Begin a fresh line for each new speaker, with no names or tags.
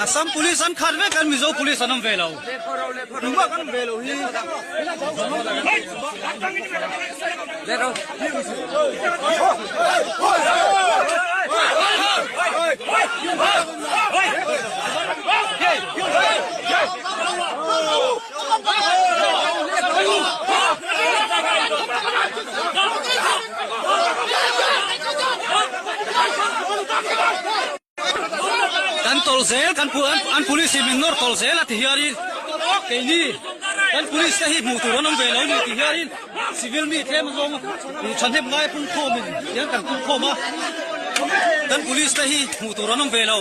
Assam police an khat vek an Mizo police an awm ve lo. Tumah kan awm ve lo hi. Kan tawlh zel kan an police in min nawr tawlh zel a ti hianin keini kan police te hi hmuh tur an awm ve lo ni ti hianin civil mi tlem zawng thahnem ngai pungkhawm in hian kan pungkhawm a kan police te hi hmuh tur an awm ve lo.